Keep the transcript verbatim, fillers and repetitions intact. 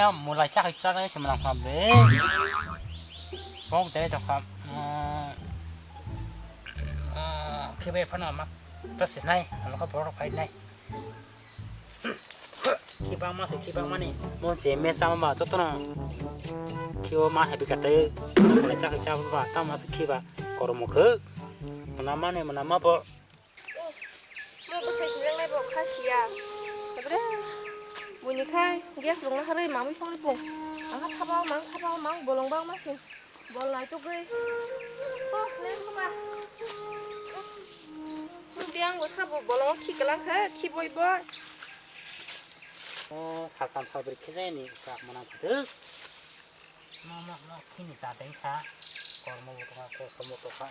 Mulai chakha chakha se manang kha be. Bok dere to kha. Khibai phano ma. To se nai, ano kha borok phai nai. Khibang ma se khibang mani. Mo je me sama ma jotono. Khibo ma happy kate. Mulai chakha chakha ba ta ma se khiba. Kormo khe. Mana mani mana ma bo. Mo bwsai thwngjaknai bo kha siya. Bre, buini khai gas rwngna harwi mamwi phangwi bo. Ang kha thapa mang thapa mang bolong bang ma sing. Bol nai tugwi. Bo, leng ma. Biang bo sabo bolong khi kalang khe, khi boi bo. O, sakam sabri khe jai ni kak mana khe. Ma, ma, ma, khini cha deng kha. Kormo bo tongkha, kosom bo tongkha.